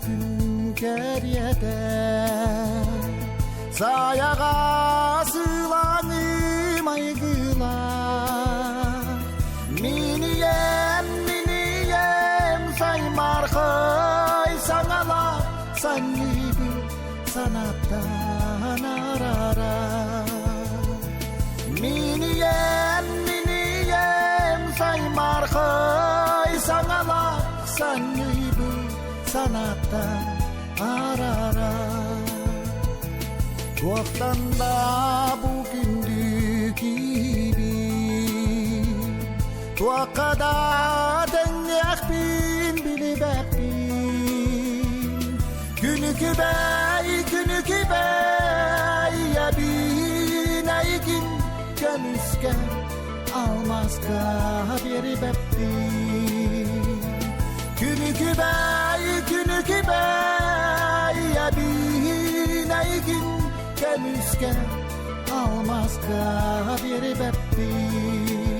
күн кэриэтэ Сайаҕа сылаҥы майгылаах Мин ийэм, мин ийэм саймаархай саҥалаах санньыйбын санаттан арара Мин ийэм, мин ийэм саймаархай саҥалаах санньыйбын санаттан арара Туохтан да бу күндү киһибин Туохха да тэҥнээхпин билибэппин Күнү күбэй, күнү күбэй Эбиин эйигин көмүскэ алмааска биэрибэппин Күнү күбэй, күнү күбэй Эбиин эйигин көмүскэ алмааска биэрибэппин.